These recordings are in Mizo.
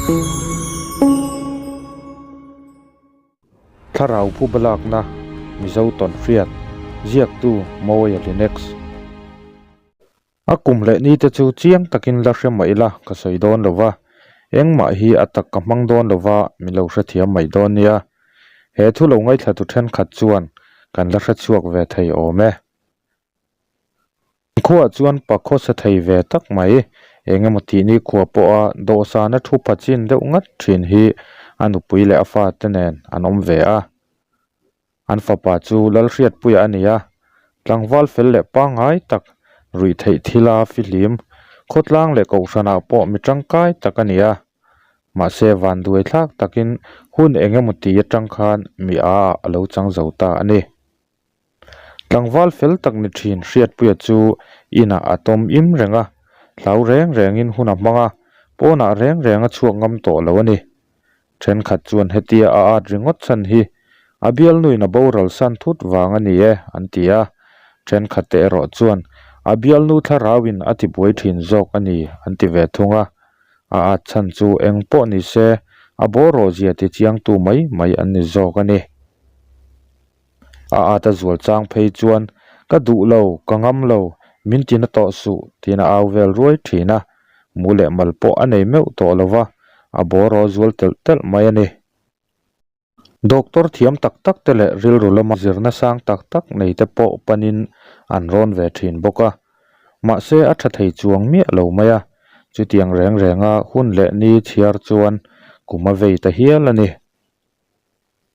Thlarau phuba lakna Mizo tawnhriat ziaktu Mawia Linex. A kum leh ni te chu chiang takin la hre mah ila ka sawi dawn lo va, engmah hi a tak ka hmang dawn lo va min lo hrethiam mai dawn nia. He thu lo ngaithlatu thenkhat chuan kan la hrechhuak ve thei awm e. Khuaah chuan pa khawsa thei ve tak mai, eng emaw tih ni khua pawha dawhsana thu pha chin deuh ngat thin hi a nupui leh a fate nen an awm ve a. An fapa chu Lalhriatpuia a ni a, tlangval fel leh pangngai tak, ruih theih thila fihlim, khawtlang leh kohhranah pawh mi tangkai tak a ni a. Mahse vanduai thlak takin hun eng emaw ti atang khan mi a ah a lo chang zo ta a ni. Tlangval fel tak ni thin Hriatpuia chu inah a tawm im reng a, hlau reng rengin hun a hmang a, pawnah reng reng a chhuak ngam tawh lo a ni. Thenkhat chuan hetia a at ringawt chhan hi a bialnuin a boral san thut vang a ni e an ti a, thenkhat te erawh chuan a bialnu thlarauin a tibuai thin zawk a ni an ti ve thung a, a at chhan chu eng pawh ni se a bawrawh zia tichiangtu mai mai an ni zawk a ni. A at a zual chang phei chuan, Ka duh lo, ka ngam lo, min ti na tawh suh, tiin a au vel ruai thin a. Mu leh mal pawh a nei meuh tawh lo va, a bawraw zual telh telh mai a ni. Doctor thiam tak tak te leh rilru lama zirna sang tak tak nei te pawh panin an rawn ve thin bawk a. Mahse a tha thei chuang miah lo mai a, chutiang reng renga hun leh ni chhiar chuan kum a vei ta hial a ni.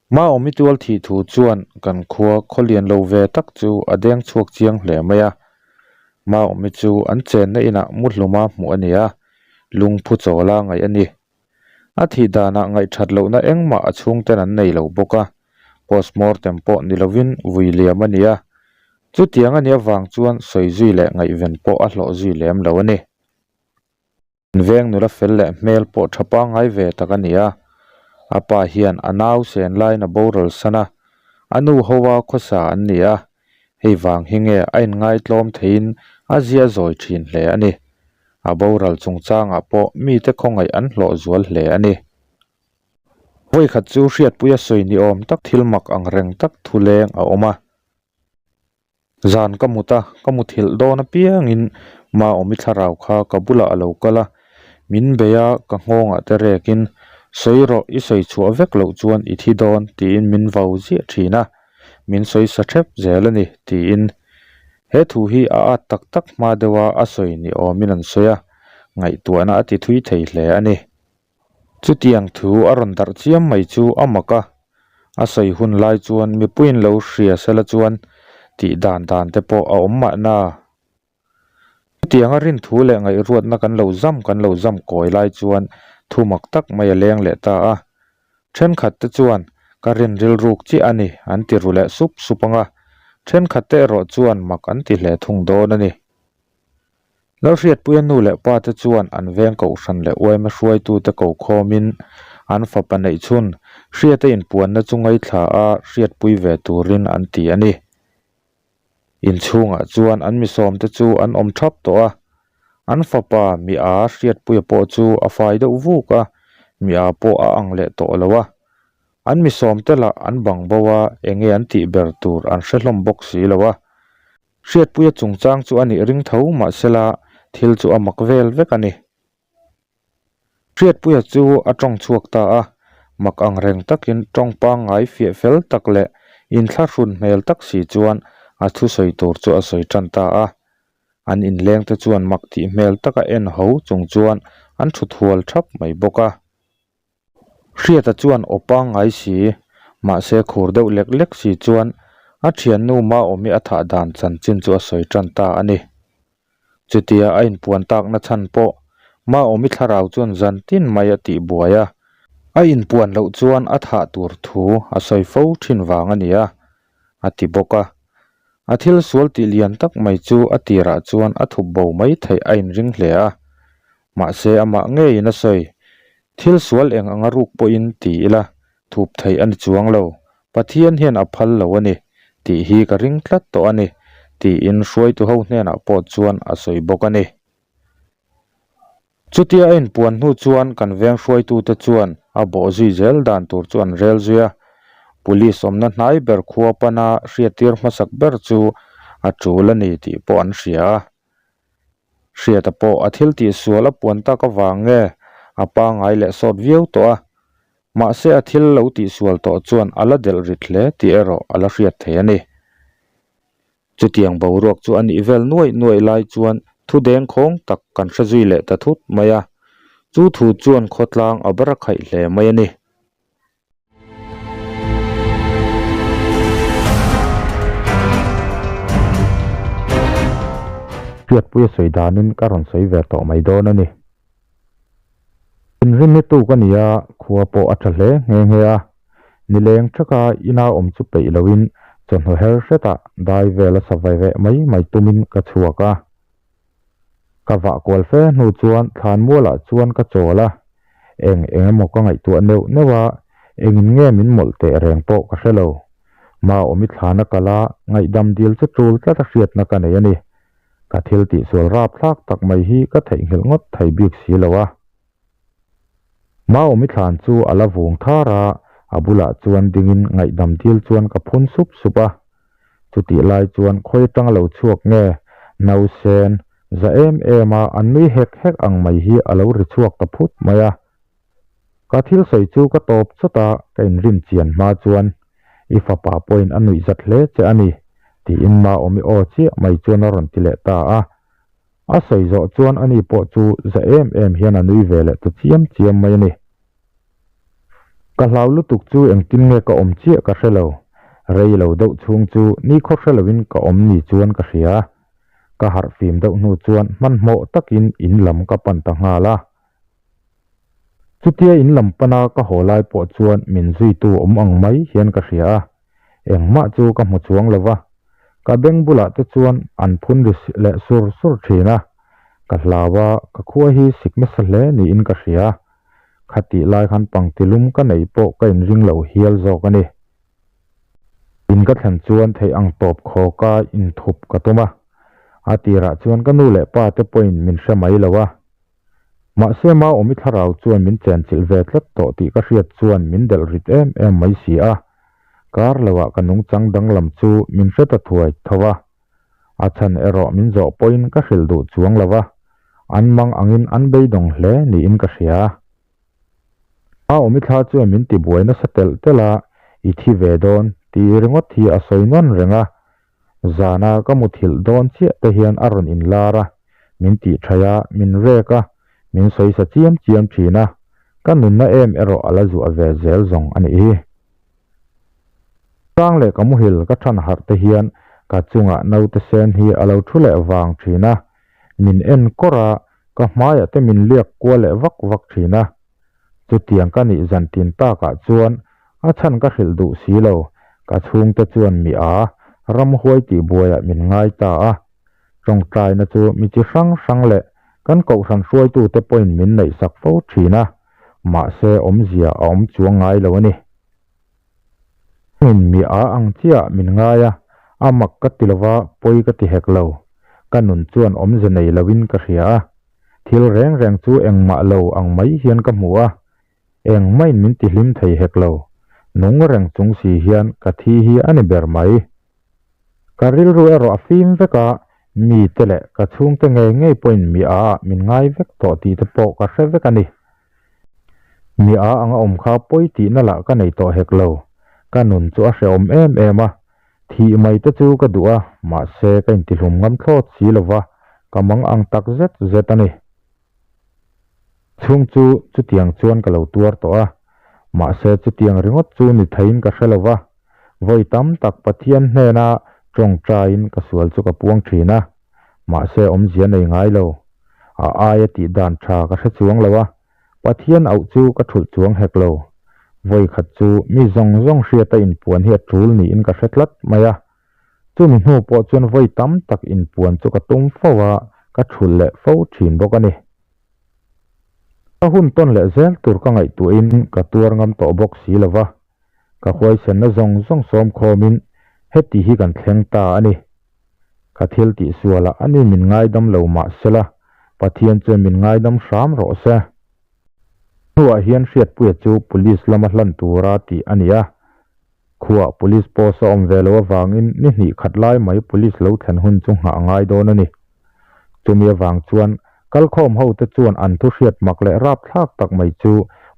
Maawmi tual thih thu chuan kan khua khaw lian lo ve tak chu a deng chhuak chiang hle mai a. Maawmi chu an chenna inah mu hluma hmuh a ni a, lungphu chawla ngaih a ni. A thih danah ngaihthat lohna engmah a chhungten an nei lo bawk a, postmortem pawh ni lovin vui liam a ni a. Chutiang a nih avang chuan sawi zui leh ngaihven pawh a hlawh zui lem lo a ni. Veng nula fel leh hmel pawh tha pangngai ve tak a ni a, a pa hian a nau sen laiin a boral san a, a nu hoa khawsa an ni a, hei vang hi nge a inngaitlawm theiin a zia zawi thin hle a ni. A boral chungchangah pawh mite khawngaih an hlawh zual hle a ni. Vawikhat chu Hriatpuia sawi ni awm tak thil mak ang reng tak thu leng a awm a. Zan ka mut a, ka muthilh dawn apiangin Maawmi thlarau kha ka bulah a lo kal a, min bei a, ka nghawngah te rekin, Sawi rawh, i sawi chhuah vek loh chuan i thi dawn, tiin min vau ziah thin a, min sawi sa thep zel a ni, tiin. He thu hi a at tak tak hma deuha a sawi ni awmin an sawi a, ngaihtuahna a ti thui thei hle a ni. Chutiang thu a rawn darh chiam mai chu a mak a, a sawi hun lai chuan mipuiin lo hria sela chuan tih dan dan te pawh a awm mahna. Chutianga rinthu leh ngaihruatna kan lo zam kan lo zam kawi lai chuan thu mak tak mai a leng leh ta a. Thenkhat te chuan ka rin rilruk chiah a ni an ti ru leh sup sup ang a, thenkhat te erawh chuan mak an ti hle thung dawn a ni. Lalhriatpuia nu leh pa te chuan an veng kohhran leh uaima hruaitute ko khawmin an fapa neih chhun Hriata inpuanna chu ngaithla a hriatpui ve turin an ti a ni. Inchhungah chuan an misawmte chu an awm thap tawh a, an fapa mi a Hriatpuia pawh chu a fai deuh vuk a, mi a pawh a ang leh tawh lo a. An misawmte lah an bang bo a, enge an tih ber tur an hre hlawm bawk si lo a. Hriatpuia chungchang chu a nih ring tho mahsela thil chu a mak vel vek a ni. Hriatpuia chu a tawng chhuak ta a, mak ang reng takin tawng pangngai fiah fel tak leh inthlahrun hmel tak si chuan a thusawi tur chu a sawi tan ta a. An inlengte chuan mak tih hmel taka en ho chung chuan an thut hual thap mai bawk a. Hriata chuan aw pangngai si, mahse khur deuh lek lek si chuan a thiannu Maawmi a thah dan chanchin chu a sawi tan ta a ni. Chutia a inpuan takna chhan pawh Maawmi thlarau chuan zan tin mai a tih buai a, a inpuan loh chuan a thah tur thu a sawi fo thin vang a ni a, a ti bawk a. A thil sual tih lian tak mai chu a tirah chuan a thup bo mai theih a inring hle a, Mahse amah ngeiin a sawi, Thil sual eng anga ruk pawhin ti ila, thup theih a ni chuang lo, Pathian hian a phal lo a ni, tih hi ka ring tlat tawh a ni, tiin hruaitu ho hnenah pawh chuan a sawi bawk a ni. Chutia a inpuan hnu chuan kan veng hruaitute chuan a bawh zui zel dan tur chu an rel zui a, Police awmna hnai ber khua pana hriattir hmasak ber chu a tul a ni tih pawh an hria a. Hriata pawh a thil tihsual a puan tak avang nge a pangngai leh sawt viau tawh a, mahse a thil lo tihsual tawh chuan a la delh rit hle tih erawh a la hriat thei a ni. Chutiang boruak chu a nih vel nuaih nuaih lai chuan thu dengkhawng tak kan hre zui leh ta thut mai a, chu thu chuan khawtlang a bar a khaih hle mai a ni. Hriatpuia sawi danin ka rawn sawi ve tawh mai dawn a ni. Inrinni tuk a ni a, khua pawh a tha hle nghe nghe a. Nileng thaka ina awm chu peih loin chawhnu her hretah dai vel a sa ve veh mai mai tumin ka chhuak a. Ka vah kual fe hnu chuan thlanmualah chuan ka chawl a, eng eng emaw ka ngaihtuah neuh neuh a, engin nge min mawlh teh reng pawh ka hre lo. Maawmi thlana kal a, ngaihdam dil chu tul tlat a hriatna ka nei a ni. Ka thil tihsual rapthlak tak mai hi ka theihnghilh ngawt thei bik si lo a. Maawmi thlan chu a la vung thar a, a bulah chuan dingin ngaihdam dil chuan ka phun sup sup a. Chutih lai chuan khawi atang lo chhuak nge nausen za em em a an nui hek hek ang mai hi a lo ri chhuak ta phut mai a. Ka thil sawi chu ka tawp chawt a, ka inrim chian hma chuan i fapa pawhin a nuih zat hle che a ni tiin Maawmi aw chiah mai chuan a rawn ti leh ta a. A sawi zawh chuan ani pawh chu za em em hian a nui ve leh ta chiam chiam mai a ni. Ka hlau lutuk chu engtin nge ka awm chiah ka hre lo. Rei lo deuh chhung chu nikhaw hre loin ka awm ni chuan ka hria. Ka harh fim deuh hnu chuan hmanhmawh takin in lam ka pan ta nghal a. Chutia in lam pana ka haw lai pawh chuan min zuitu awm ang mai hian ka hria a. Engmah chu ka hmu chuang lo va, ka beng bulah te chuan an phun ri leh sur sur thin a. Ka hlau a, ka khua hi sik nasa hle niin ka hria. Khatih lai khan pangtilum ka neih pawh ka inring lo hial zawk a ni. In ka thlen chuan theih ang tawp khawka inthup ka tum a. A tirah chuan ka nu leh pa te pawhin min hre mai lo a. Mahse Maawmi thlarau chuan min chenchilh ve tlat tawh tih ka hriat chuan min delh rit em em mai si a. Kar loah ka nungchang danglam chu min hre ta thuai tho a. A chhan erawh min zawh pawhin ka hrilh duh chuang lo va, an mang angin an beidawng hle niin ka hria. A awmi thla chuan min tibuai nasa telh telh a, I thi ve dawn tih ringawt hi a sawi nawn reng a. Zana ka muthilh dawn chiah te hian a rawn inlar a, min tihṭhaih a, min rek a, min sawi sa chiam chiam ṭhin a, ka nunna em erawh a la zuah ve zel zawng a nih hi. Sang leh ka muhil ka than harh te hian ka chungah naute sen hi a lo thu leh vang thin a, min en kawr a, ka hmaiah te min liak kual leh vak vak thin a. Chutiang ka nih zan tin takah chuan a chhan ka hrilh duh si lo, ka chhungte chuan mi a, ramhuai tih buaiah min ngai ta a. Tawngtaina chu mi chi hrang hrang leh kan kohhran hruaitute pawhin min neihsak fo thin a. mahse awmzia a awm chuang ngai lo a ni. Min mi a ang chiah min ngai a, a mak ka ti lova pawi ka ti hek lo. Ka nun chuan awmze nei loin ka hria a, thil reng reng chu engmah lo ang mai hian ka hmu a, engmahin min ti hlim thei hek lo. Nung reng chung si hian ka thi hi a ni ber mai. Ka rilru erawh a fim vek a, mite leh ka chhungte ngei ngei pawhin mi a ah min ngai vek tawh tih te pawh ka hre vek a ni. Mi a anga awm kha pawi tihna lah ka nei tawh hek lo. Ka nun chu a hrehawm em em a, thih mai te chu ka duh a, mahse ka intihlum ngam thlawt si lo va, ka mang ang tak zet zet a ni. Chhung chu chutiang chuan ka lo tuar tawh a, mahse chutiang ringawt chu ni theiin ka hre lo va, vawi tam tak Pathian hnena tawngtaiin ka sual chu ka puang thin a, mahse awmzia nei ngai lo. A aia tih dan tha ka hre chuang lo a, Pathian auh chu ka thulh chuang hek lo. Vawi khat chu mi zawng zawng hriata inpuan hi a tul niin ka hre tlat mai a, Chumi hnu pawh chuan vawi tam tak inpuan chu ka tum fo a, ka thulh leh fo thin bawk a ni. Ka hun tawn leh zel tur ka ngaihtuahin ka tuar ngam tawh bawk si lo va, ka huaisenna zawng zawng sawm khawmin heti hi kan thleng ta a ni. Ka thil tihsualah a ni min ngaidam lo mah sela, Pathian chuan min ngaidam hram rawh se. Hnuah hian Hriatpuia chu Police lama hlan tura tih a ni a. Khuaah Police post a awm ve lo avangin ni hnih khat lai mai Police lo thlen hun chu nghah a ngai dawn a ni. Chumi avang chuan kalkhawm ho te chuan an thu hriat mak leh rapthlak tak mai chu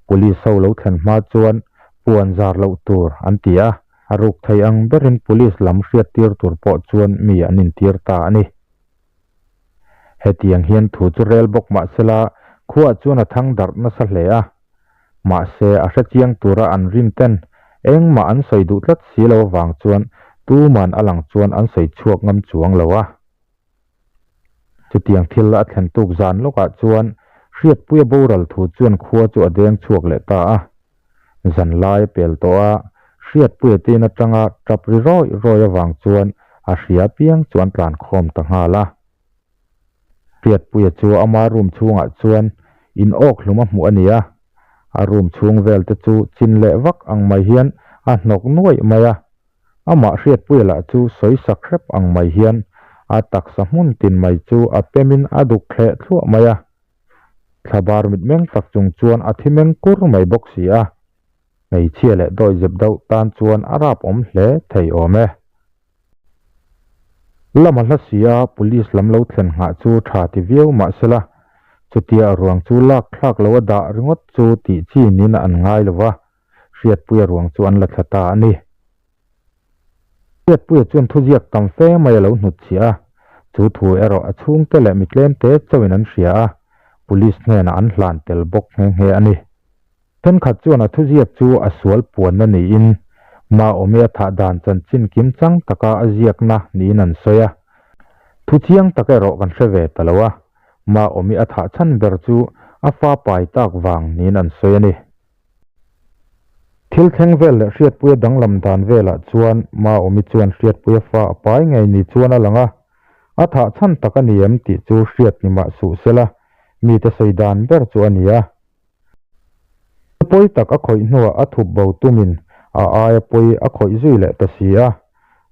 Police ho lo thlen hma chuan puan zar loh tur an ti a, a ruk thei ang berin Police lam hriattir tur pawh chuan mi an intir ta a ni. Hetiang hian thu chu rel bawk mah sela khuaah chuan a thang darh nasa hle a. Mahse a hre chiang tura an rin ten engmah an sawi duh tlat si lo avang chuan tuman a lang chuan an sawi chhuak ngam chuang lo a. Chutiang thil a thlen tuk zan lawkah chuan Hriatpuia boral thu chuan khua chu a deng chhuak leh ta a. Zanlai a pel tawh a, Hriatpuia te in atanga tap ri rawih rawih avang chuan a hria piang chu an tlan khawm ta nghal a. Hriatpuia chu ama room chhungah chuan in awk hlum a hmuh a ni a, a room chhung vel te chu chin leh vak ang mai hian a hnawk nuaih mai a. Amah Hriatpuia lah chu sawi sak hrep ang mai hian a taksa hmun tin mai chu a pemin a duk thleh thluah mai a. Thlabar mitmeng tak chung chuan a thi meng kur mai bawk si a, hmeichhia leh dawihzep deuh tan chuan a rap awm hle thei awm e. Lama hla si a police lam lo thlen nghah chu tha ti viau mah sela, chutia a ruang chu lak thlak lo a dah ringawt chu tih chi niin an ngai lo va, Hriatpuia ruang chu an la thla ta a ni. Hriatpuia chuan thuziak tam fe mai a lo hnutchhiah a, chu thu erawh a chhungte leh mi tlemte chauhin an hria a, police hnenah an hlan tel bawk nghe nghe a ni. Thenkhat chuan a thuziak chu a sual puanna niin Maawmi a thah dan chanchin kimchang taka a ziakna niin an sawi a, thu chiang tak erawh kan hre ve ta lo a, Maawmi a thah chhan ber chu a fa pai tak vang niin an sawi a ni. Thil thleng vel leh Hriatpuia danglam dan velah chuan Maawmi chuan Hriatpuia fa a pai ngei ni chuan a lang a, a thah chhan tak a ni em tih chu hriat ni mah suh sela mite sawi dan ber chu a ni a. Thu pawi tak a khawih hnuah a thup bo tumin a aia pawi a khawih zui leh ta si a,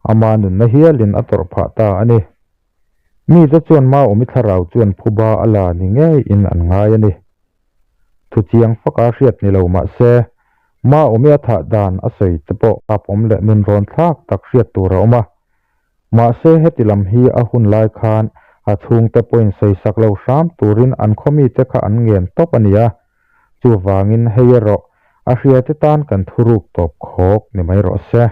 ama nunna hialin a tawrh phah ta a ni. Mite chuan Maawmi thlarau chuan phuba a la ni ngeiin an ngai a ni. Thu chiang faka hriat ni lo mah se, Maawmi a thah dan a sawi te pawh kap awm leh nun rawn thlak tak hriat tur a awm a. Mahse heti lam hi a hun lai khan a chhungte pawhin sawisak lo hram turin an khaw mite kha an ngen tawp a nia. Chuvangin hei erawh a hriate tan kan thuruk tawp khawk ni mai rawh se.